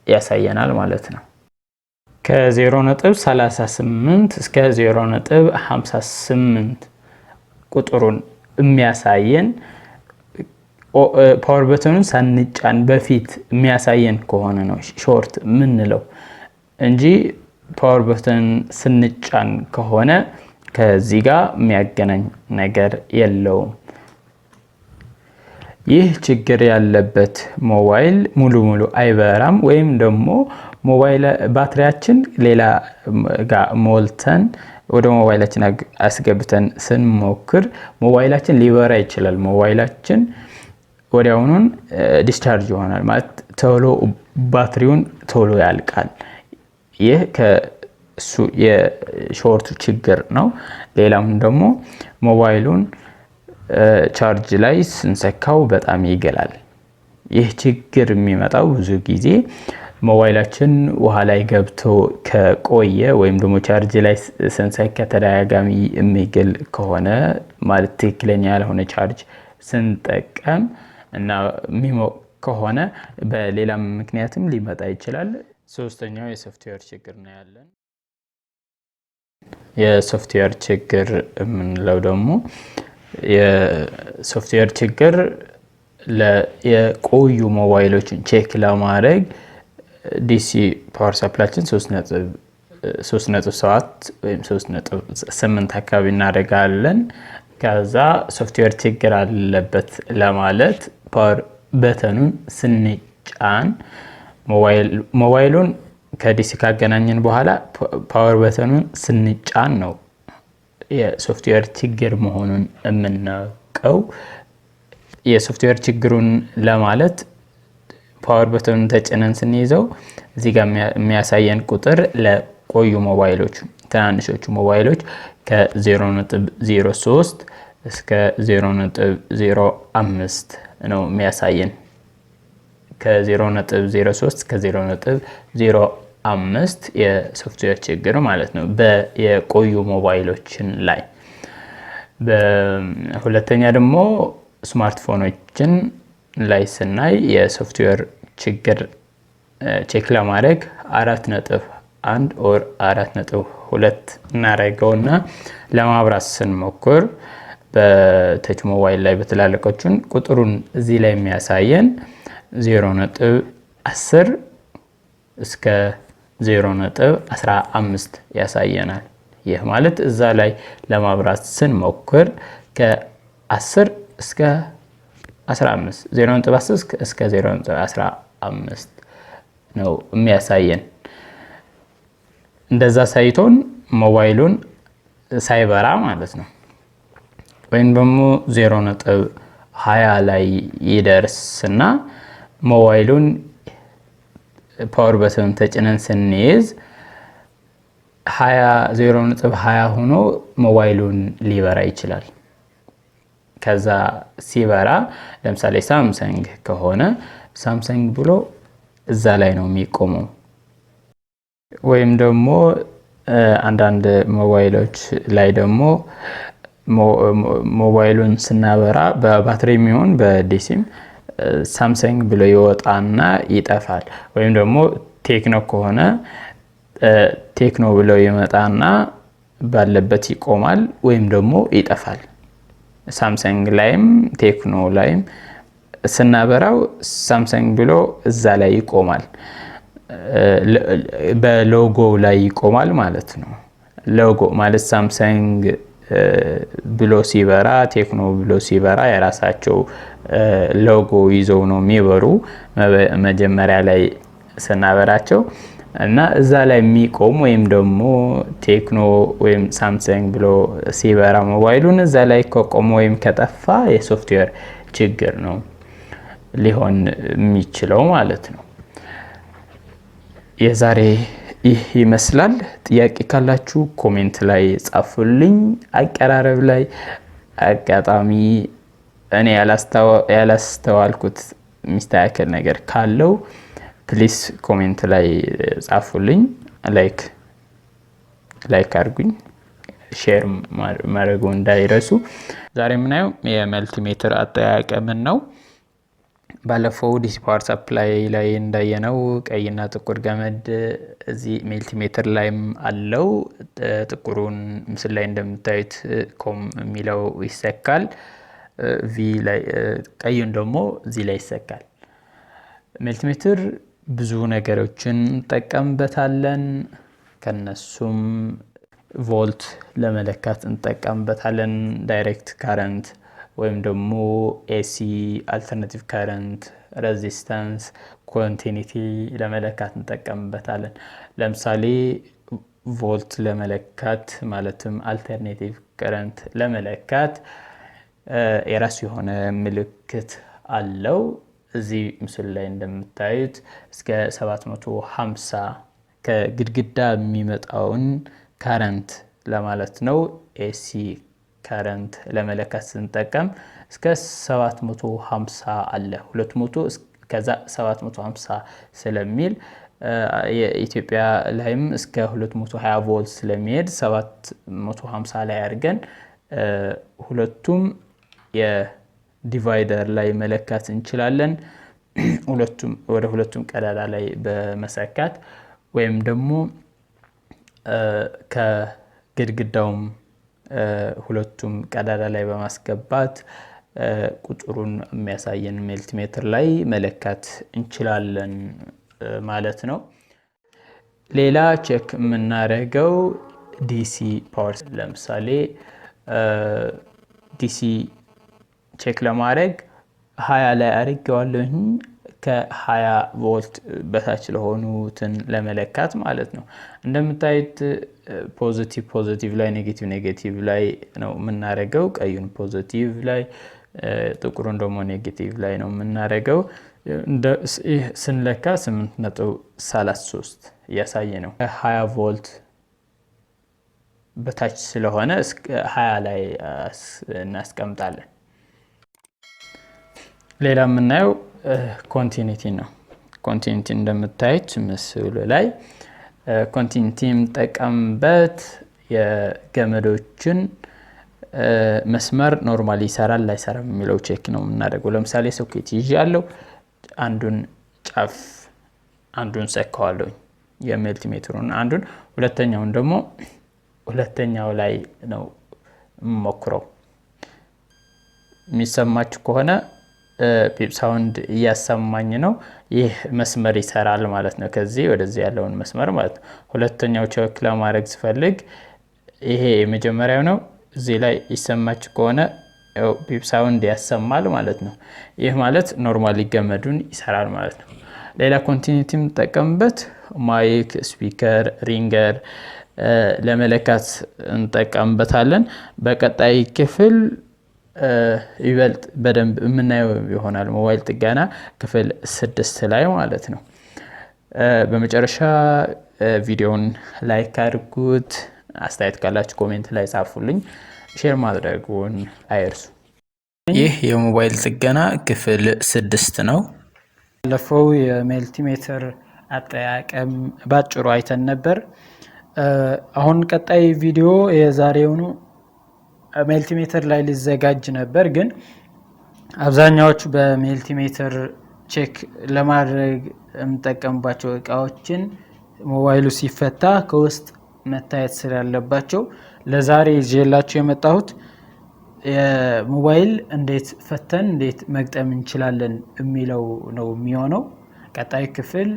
ያሳየናል ማለት ነው። ከ0.38 እስከ 0.58 ቁጥሩን የሚያሳየን power button ኡን ሳንጫን በፊት የሚያሳየን ከሆነ ነው short የምንለው እንጂ power button ስንጫን ከሆነ ከዚህ ጋር የሚያገናኝ ነገር የለውም። ይህ ችግር ያለበት ሞባይል ሙሉ ሙሉ አይበራም ወይም ደግሞ ሞባይል ባትሪያችን ሌላ ጋር ሞልተን ወደ ሞባይላችን አስገብተን ስንሞክር ሞባይላችን ሊበራ ይችላል። ሞባይላችን ወዲያውኑን discharge ይሆናል፣ ማለት ቶሎ ባትሪውን ቶሎ ያልቃል። ይህ ከእሱ የ short ኡ ችግር ነው። ሌላውን ደግሞ ሞባይሉን ቻርጅ ላይ ስንሰካው በጣም ይገላል። ይህ ችግር የሚመጣው ብዙ ጊዜ ሞባይላችን ውሃ ላይ ገብቶ ከቆየ ወይም ደግሞ ቻርጅ ላይ ስንሰካ ተደጋጋሚ የሚግል ከሆነ፣ ማለት ትክክለኛ ያልሆነ ቻርጅ ስንጠቀም እና የሚሞቅ ከሆነ በሌላም ምክንያትም ሊመጣ ይችላል። ሶስተኛው የሶፍትዌር ችግር ነው ያለን። የሶፍትዌር ችግር የምንለው ደግሞ የሶፍትዌር ችግር የቆዩ ሞባይሎችን check ለማድረግ DC power supply ኣችን 3.7 ወይም 3.8 አካባቢ እናደርጋለን። ከዛ ሶፍትዌር ችግር አለበት ለማለት power button ኡን ስንጫን፣ ሞባይሉን ከ DC ካገናኘን በኋላ power button ኡን ስንጫን ነው የሶፍትዌር ችግር መሆኑን የምናውቀው። የሶፍትዌር ችግሩን ለማለት power button ኡን ተጭነን ስንይዘው እዚህ ጋር የሚያሳየን ቁጥር ለቆዩ ሞባይሎች፣ ትናንሾቹ ሞባይሎች ከ0.03 እስከ 0.05 ነው የሚያሳየን። ከ0.03 እስከ 0.05 የሶፍትዌር ችግር ማለት ነው የቆዩ ሞባይሎችን ላይ። በሁለተኛ ደግሞ ስማርትፎኖችን ላይ ስናይ የሶፍትዌር ችግር check ለማድረግ 4.1 or 4.2 እናደርገውና ለማብራት ስንሞክር በ touch ሞባይል ላይ በትላልቆቹን ቁጥሩን እዚህ ላይ የሚያሳየን 0.10 እስከ 0.15 ያሳየናል። ይህ ማለት እዛ ላይ ለማብራት ስንሞክር ከ10 እስከ 15፣ 0.10 እስከ 0.15 ነው የሚያሳየን። እንደዛ ሳይቶን ሞባይሉን ሳይበራ ማለት ነው። ወይም ደግሞ 0.20 ላይ ይደርስና ሞባይሉን power button ተጭነን ስንይዝ 0.20 ሆኖ ሞባይሉን ሊበራ ይችላል። ከዛ ሲበራ ለምሳሌ ሳምሰንግ ከሆነ ሳምሰንግ ብሎ እዛ ላይ ነው የሚቆመው። ወይም ደግሞ አንዳንድ ሞባይሎች ላይ ደግሞ ሞባይሉን ስናበራ በባትሪ የሚሆን በ DC ም ሳምሰንግ ብሎ ይወጣና ይጠፋል። ወይም ደግሞ ቴክኖ ከሆነ ቴክኖ ብሎ ይመጣና ባለበት ይቆማል ወይም ደግሞ ይጠፋል። ሳምሰንግ ላይም ቴክኖ ላይም ስናበራው ሳምሰንግ ብሎ እዛ ላይ ይቆማል። በሎጎው ላይ ይቆማል ማለት ነው። ሎጎ ማለት ሳምሰንግ ብሎ ሲበራ፣ ቴክኖ ብሎ ሲበራ የራሳቸው ሎጎ ይዘው ነው የሚበሩ መጀመሪያ ላይ ስናበራቸው። እና እዛ ላይ የሚቆም ወይም ደግሞ ቴክኖ ወይም ሳምሰንግ ብሎ ሲበራ ሞባይሉን እዛ ላይ ከቆመ ወይም ከጠፋ የሶፍትዌር ችግር ነው ሊሆን የሚችለው ማለት ነው። የዛሬ ይህ ይመስላል። ጥያቄ ካላችሁ comment ላይ ጻፉልኝ። አቀራረብ ላይ አጋጣሚ እኔ ያላስተዋልኩት የሚስተካከል ነገር ካለው please comment ላይ ጻፉልኝ። Like አድርጉኝ፣ share ማድረጉ እንዳይረሱ። ዛሬ የምናየው የ multimeter አጠቃቀምን ነው። ባለፈው DC power supply ላይ እንዳየነው ቀይና ጥቁር ገመድ እዚህ multimeter ላይም አለው። ጥቁሩን ምስል ላይ እንደምታዩት COM የሚለው ይሰካል። V ላይ፣ ቀዩን ደግሞ እዚህ ላይ ይሰካል። Multimeter ብዙ ነገሮችን እንጠቀምበታለን። ከነሱም ቮልት ለመለካት እንጠቀምበታለን። Direct current ወይም ደግሞ AC alternative current፣ resistance፣ continuity ለመለካት እንጠቀምበታለን። ለምሳሌ ቮልት ለመለካት፣ ማለትም alternative current ለመለካት የራሱ የሆነ ምልክት አለው። እዚህ ምስሉ ላይ እንደምታዩት እስከ 750 ከግድግዳ የሚመጣውን current ለማለት ነው። AC current ለመለካት ስንጠቀም እስከ 750 አለ፣ 200 ከዛ 750 ስለሚል፣ የኢትዮጵያ ላይም እስከ 220 ቮልት ስለሚሄድ 750 ላይ አድርገን ሁለቱም የ divider ላይ መለካት እንችላለን። ሁለቱም ወደ ሁለቱም ቀዳዳ ላይ በመሰካት ወይም ደግሞ ከግድግዳውም ሁለቱም ቀዳዳ ላይ በማስገባት ቁጥሩን የሚያሳየን multimeter ላይ መለካት እንችላለን ማለት ነው። ሌላ check የምናደርገው DC power፣ ለምሳሌ DC check ለማድረግ 20 ላይ አድርጌዋለሁኝ፣ ከ20 ቮልት በታች ለሆኑትን ለመለካት ማለት ነው። እንደምታዩት positive positive ላይ፣ negative negative ላይ ነው የምናደርገው። ቀዩን positive ላይ፣ ጥቁሩን ደግሞ negative ላይ ነው የምናደርገው። ይህ ስንለካ 8.33 እያሳየ ነው። 20 ቮልት በታች ስለሆነ እስከ 20 ላይ እናስቀምጣለን። ሌላ የምናየው continuity ነው። Continuity እንደምታዩት ምስሉ ላይ continuity የምጠቀምበት የገመዶችን መስመር normally ይሰራል ላይሰራም የሚለው check ነው የምናደርገው። ለምሳሌ ሶኬት ይዤ ያለው አንዱን ጫፍ አንዱን ሰካዋለሁኝ፣ የ multimeter ኡን አንዱን፣ ሁለተኛውን ደግሞ ሁለተኛው ላይ ነው የምሞክረው። የሚሰማችሁ ከሆነ beep sound እያሰማኝ ነው። ይህ መስመር ይሰራል ማለት ነው። ከዚህ ወደዚህ ያለውን መስመር ማለት ነው። ሁለተኛው check ለማድረግ ስፈልግ ይሄ የመጀመሪያው ነው። እዚህ ላይ ይሰማችሁ ከሆነ beep sound ያሰማል ማለት ነው። ይህ ማለት normally ገመዱን ይሰራል ማለት ነው። ሌላ continuity የምንጠቀምበት mic፣ speaker፣ ringer ለመለካት እንጠቀምበታለን። በቀጣይ ክፍል ይበልጥ በደንብ የምናየው ይሆናል ሞባይል ጥገና ክፍል 6 ላይ ማለት ነው። በመጨረሻ ቪዲዮውን like አድርጉት። አስተያየት ካላችሁ comment ላይ ጻፉልኝ። Share ማድረጉን አይርሱ። ይህ የሞባይል ጥገና ክፍል 6 ነው። ባለፈው የ multimeter አጠቃቀም ባጭሩ አይተን ነበር። አሁን ቀጣይ ቪዲዮ የዛሬውኑ multimeter ላይ ሊዘጋጅ ነበር፣ ግን አብዛኛዎቹ በ multimeter check ለማድረግ የምጠቀምባቸው እቃዎችን ሞባይሉ ሲፈታ ከውስጥ መታየት ስላለባቸው ለዛሬ ይዤላችሁ የመጣሁት የሞባይል እንዴት ፈተን እንዴት መግጠም እንችላለን የሚለው ነው የሚሆነው። ቀጣይ ክፍል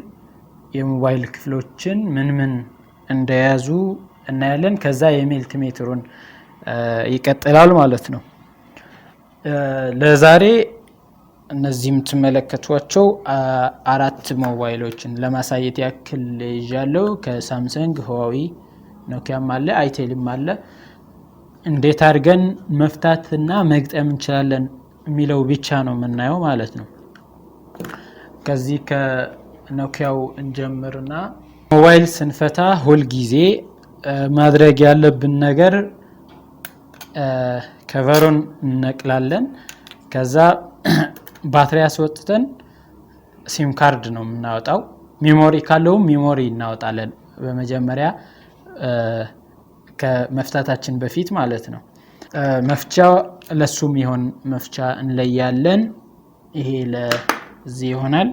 የሞባይል ክፍሎችን ምን ምን እንደያዙ እናያለን። ከዛ የ multimeter ኡን ይቀጥላል ማለት ነው። ለዛሬ እነዚህ የምትመለከቷቸው 4 ሞባይሎችን ለማሳየት ያክል ይዣለሁ። ከሳምሰንግ፣ ህዋዊ፣ ኖኪያም አለ፣ አይቴልም አለ። እንዴት አድርገን መፍታትና መግጠም እንችላለን የሚለው ብቻ ነው የምናየው ማለት ነው። ከዚህ ከኖኪያው እንጀምርና ሞባይል ስንፈታ ሁል ጊዜ ማድረግ ያለብን ነገር cover ኡን እንነቅላለን። ከዛ ባትሪ አስወጥተን SIM card ነው የምናወጣው። Memory ካለውም memory እናወጣለን በመጀመሪያ ከመፍታታችን በፊት ማለት ነው። መፍቻ ለሱም ይሆን መፍቻ እንለያለን። ይሄ ለዚህ ይሆናል።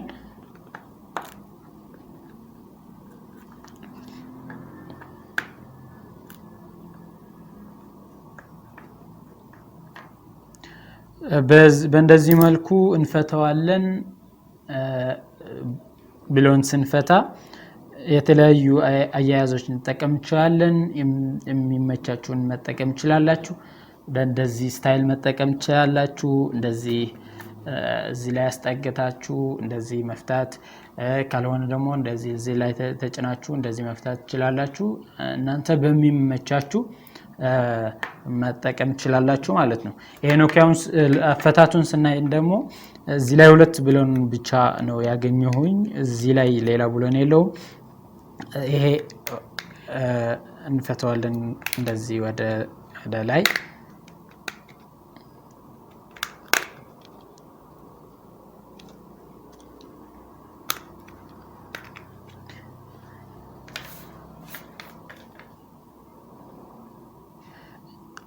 በእንደዚህ መልኩ እንፈታዋለን። ብሎን ስንፈታ የተለያዩ አያያዞች እንጠቀም እንችላለን። የሚመቻችሁን መጠቀም ትችላላችሁ። በእንደዚህ style መጠቀም ትችላላችሁ። እንደዚህ እዚህ ላይ አስጠግታችሁ እንደዚህ መፍታት፣ ካልሆነ ደግሞ እንደዚህ እዚህ ላይ ተጭናችሁ እንደዚህ መፍታት ትችላላችሁ። እናንተ በሚመቻችሁ መጠቀም ትችላላችሁ ማለት ነው። ይሄ ኖኪያውን አፈታቱን ስናይ ደግሞ እዚህ ላይ 2 ብሎን ብቻ ነው ያገኘሁኝ። እዚህ ላይ ሌላ ብሎን የለውም። ይሄ እንፈተዋለን እንደዚህ ወደ ላይ።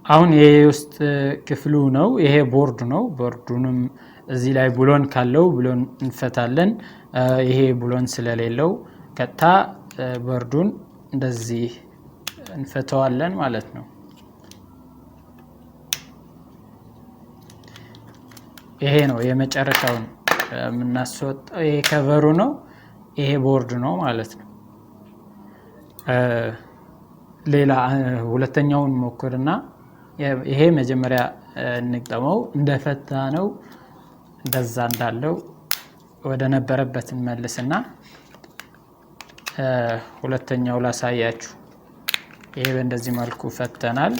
አሁን ይሄ ውስጥ ክፍሉ ነው። ይሄ ቦርድ ነው። ቦርዱንም እዚህ ላይ ብሎን ካለው ብሎን እንፈታለን። ይሄ ብሎን ስለሌለው ቀጥታ ቦርዱን እንደዚህ እንፈተዋለን ማለት ነው። ይሄ ነው የመጨረሻውን የምናስወጣው። ይሄ cover ኡ ነው። ይሄ ቦርድ ነው ማለት ነው። ሌላ ሁለተኛውን ሞክርና ይሄ መጀመሪያ እንግጠመው። እንደፈታ ነው እንደዛ እንዳለው ወደ ነበረበት እንመልስና ሁለተኛው ላሳያችሁ። ይሄ በእንደዚህ መልኩ ፈተናል።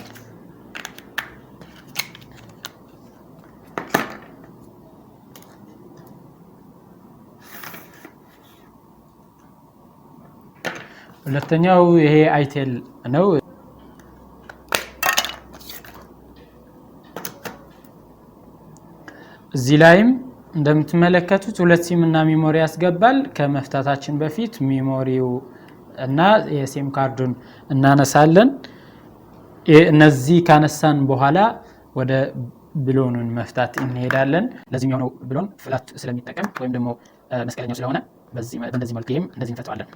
ሁለተኛው ይሄ አይቴል ነው። እዚህ ላይም እንደምትመለከቱት 2 ሲም እና memory ያስገባል። ከመፍታታችን በፊት memory ው እና የሲም ካርዱን እናነሳለን። እነዚህ ካነሳን በኋላ ወደ ብሎኑን መፍታት እንሄዳለን። ለዚህኛው ነው ብሎን flat ስለሚጠቀም ወይም ደግሞ መስቀለኛው ስለሆነ በእንደዚህ መልኩ ይሄም እንደዚህ እንፈታዋለን።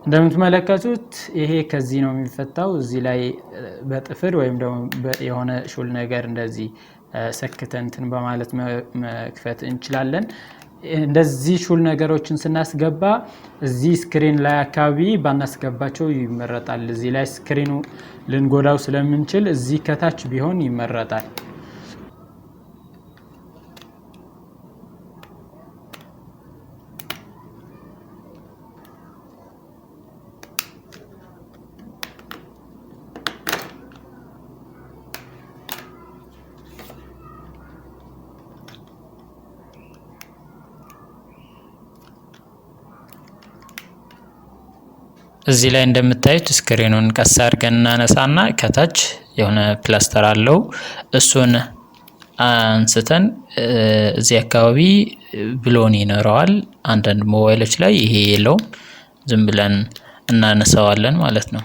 እንደምትመለከቱት ይሄ ከዚህ ነው የሚፈታው። እዚህ ላይ በጥፍር ወይም ደግሞ የሆነ ሹል ነገር እንደዚህ ሰክተን እንትን በማለት መክፈት እንችላለን። እንደዚህ ሹል ነገሮችን ስናስገባ እዚህ screen ላይ አካባቢ ባናስገባቸው ይመረጣል። እዚህ ላይ screen ኑ ልንጎዳው ስለምንችል እዚህ ከታች ቢሆን ይመረጣል። እዚህ ላይ እንደምታዩት screen ኑን ቀስ አድርገን እናነሳና ከታች የሆነ ፕላስተር አለው፣ እሱን አንስተን እዚህ አካባቢ ብሎን ይኖረዋል። አንዳንድ ሞባይሎች ላይ ይሄ የለውም። ዝም ብለን እናነሳዋለን ማለት ነው።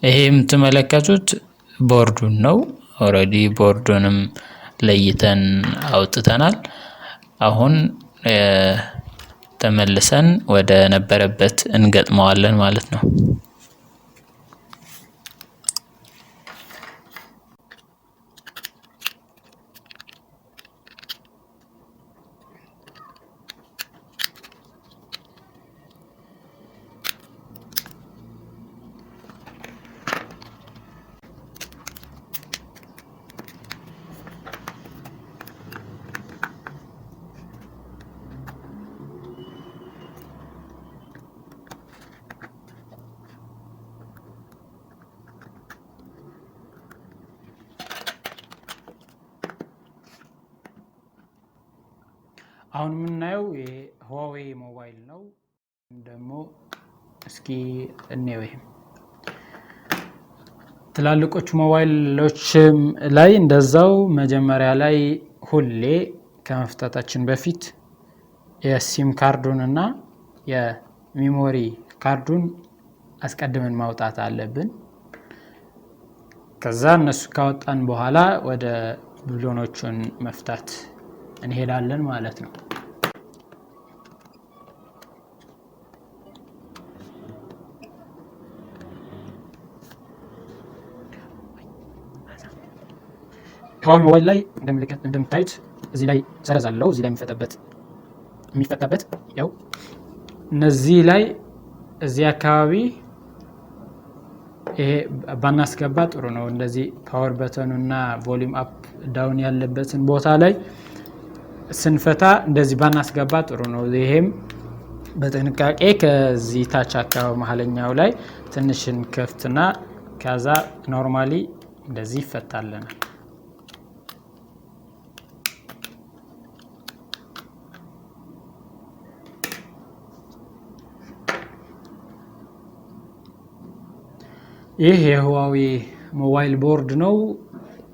ይሄ የምትመለከቱት ቦርዱን ነው። Already ቦርዱንም ለይተን አውጥተናል። አሁን ተመልሰን ወደ ነበረበት እንገጥመዋለን ማለት ነው። አሁን የምናየው የህዋዌ ሞባይል ነው። ደግሞ እስኪ እንየው። ይሄም ትላልቆቹ ሞባይሎች ላይ እንደዛው መጀመሪያ ላይ ሁሌ ከመፍታታችን በፊት የሲም ካርዱን እና የ memory ካርዱን አስቀድመን ማውጣት አለብን። ከዛ እነሱ ካወጣን በኋላ ወደ ብሎኖቹን መፍታት እንሄዳለን ማለት ነው። ህዋዌ ሞባይል ላይ እንደምታዩት እዚህ ላይ ሰረዝ አለው። እዚህ ላይ የሚፈታበት ያው እነዚህ ላይ እዚህ አካባቢ ይሄ ባናስገባ ጥሩ ነው። እንደዚህ power button ኑ እና volume up down ያለበትን ቦታ ላይ ስንፈታ እንደዚህ ባናስገባ ጥሩ ነው። ይሄም በጥንቃቄ ከዚህ ታች አካባቢ መሀለኛው ላይ ትንሽ እንከፍትና ከዛ normally እንደዚህ ይፈታልናል። ይህ የህዋዌ ሞባይል ቦርድ ነው።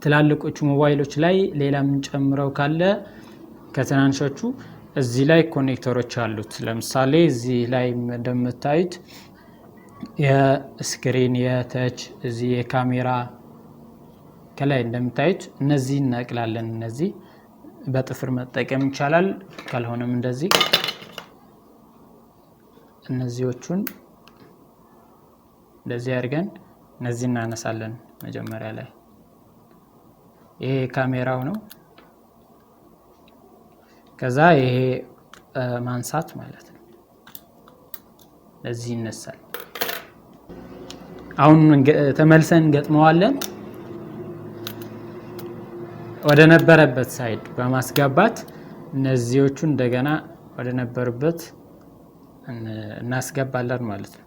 ትላልቆቹ ሞባይሎች ላይ ሌላ የምንጨምረው ካለ ከትናንሾቹ እዚህ ላይ connector ኦች አሉት። ለምሳሌ እዚህ ላይ እንደምታዩት የ screen፣ የ touch፣ እዚህ የካሜራ ከላይ እንደምታዩት እነዚህ እናቅላለን። እነዚህ በጥፍር መጠቀም ይቻላል። ካልሆነም እንደዚህ እነዚዎቹን እንደዚህ አድርገን እነዚህ እናነሳለን። መጀመሪያ ላይ ይሄ ካሜራው ነው። ከዛ ይሄ ማንሳት ማለት ነው። ለዚህ ይነሳል። አሁን ተመልሰን እንገጥመዋለን። ወደ ነበረበት side በማስገባት እነዚዎቹ እንደገና ወደ ነበሩበት እናስገባለን ማለት ነው።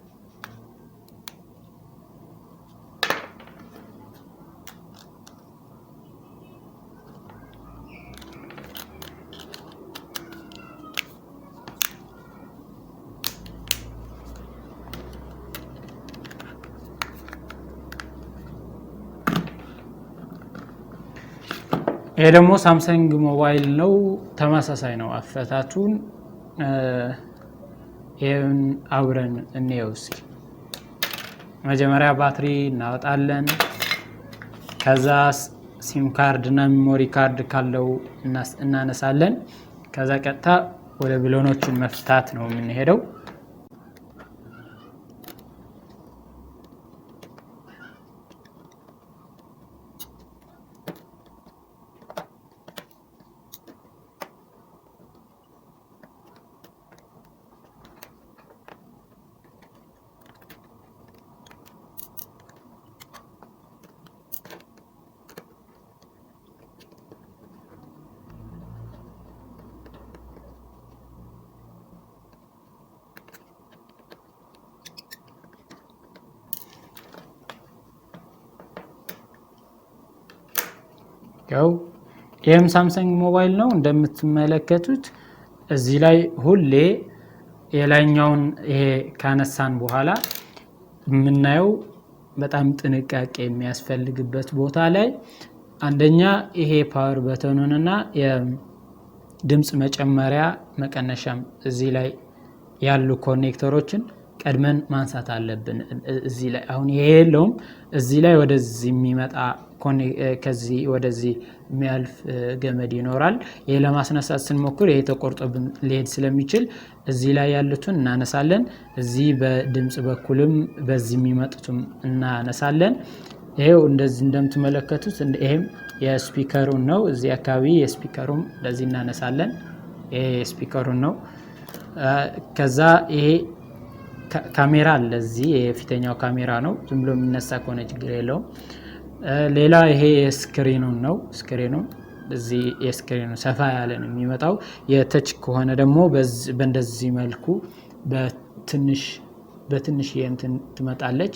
ይሄ ደግሞ ሳምሰንግ ሞባይል ነው። ተመሳሳይ ነው አፈታቱን። ይሄን አብረን እንየው እስኪ። መጀመሪያ ባትሪ እናወጣለን። ከዛ ሲም ካርድ እና memory card ካለው እናነሳለን። ከዛ ቀጥታ ወደ ብሎኖቹን መፍታት ነው የምንሄደው። ያው ይህም ሳምሰንግ ሞባይል ነው እንደምትመለከቱት። እዚህ ላይ ሁሌ የላይኛውን ይሄ ካነሳን በኋላ የምናየው በጣም ጥንቃቄ የሚያስፈልግበት ቦታ ላይ አንደኛ ይሄ power button ኑን እና የድምፅ መጨመሪያ መቀነሻም እዚህ ላይ ያሉ connector ኦችን ቀድመን ማንሳት አለብን። እዚህ ላይ አሁን ይሄ የለውም። እዚህ ላይ ወደዚህ የሚመጣ፣ ከዚህ ወደዚህ የሚያልፍ ገመድ ይኖራል። ይሄ ለማስነሳት ስንሞክር ይሄ ተቆርጦብን ሊሄድ ስለሚችል እዚህ ላይ ያሉትን እናነሳለን። እዚህ በድምፅ በኩልም በዚህ የሚመጡትም እናነሳለን። ይሄው እንደዚህ እንደምትመለከቱት ይሄም የ speaker ኡን ነው። እዚህ አካባቢ የ speaker ኡም እንደዚህ እናነሳለን። ይሄ የ speaker ኡን ነው። ከዛ ይሄ ካሜራ አለ እዚህ፣ የፊተኛው ካሜራ ነው። ዝም ብሎ የሚነሳ ከሆነ ችግር የለውም። ሌላ ይሄ የ screen ኑን ነው። Screen ኑ እዚህ የ screen ኑ ሰፋ ያለ ነው የሚመጣው። የ touch ከሆነ ደግሞ በእንደዚህ መልኩ በትንሽ በትንሽ እንትን ትመጣለች።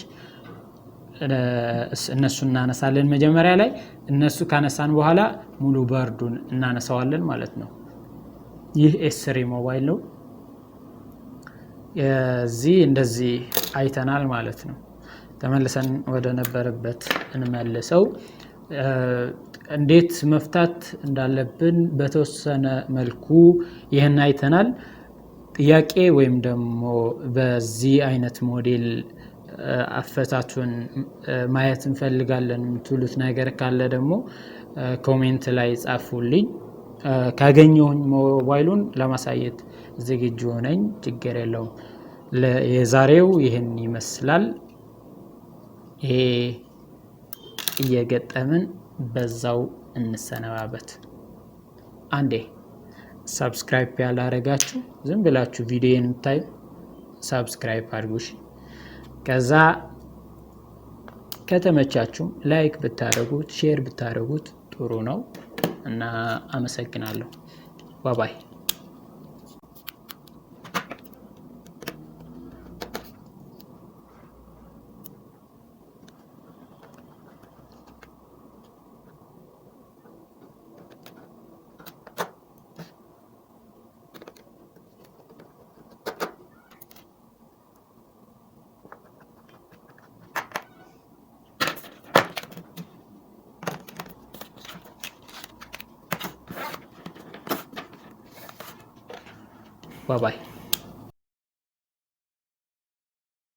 እነሱ እናነሳለን መጀመሪያ ላይ። እነሱ ካነሳን በኋላ ሙሉ ቦርዱን እናነሳዋለን ማለት ነው። ይህ S3 ሞባይል ነው። የዚህ እንደዚህ አይተናል ማለት ነው። ተመልሰን ወደ ነበረበት እንመልሰው። እንዴት መፍታት እንዳለብን በተወሰነ መልኩ ይህን አይተናል። ጥያቄ ወይም ደግሞ በዚህ አይነት ሞዴል አፈታቱን ማየት እንፈልጋለን የምትሉት ነገር ካለ ደግሞ comment ላይ ጻፉልኝ። ካገኘሁኝ ሞባይሉን ለማሳየት ዝግጁ ነኝ። ችግር የለውም። የዛሬው ይህን ይመስላል። ይሄ እየገጠምን በዛው እንሰነባበት። አንዴ subscribe ያላረጋችሁ፣ ዝም ብላችሁ ቪዲዮ የምታዩ subscribe አድርጉ። ከዛ ከተመቻችሁም like ብታደርጉት፣ share ብታደርጉት ጥሩ ነው እና አመሰግናለሁ። Bye bye። Bye bye።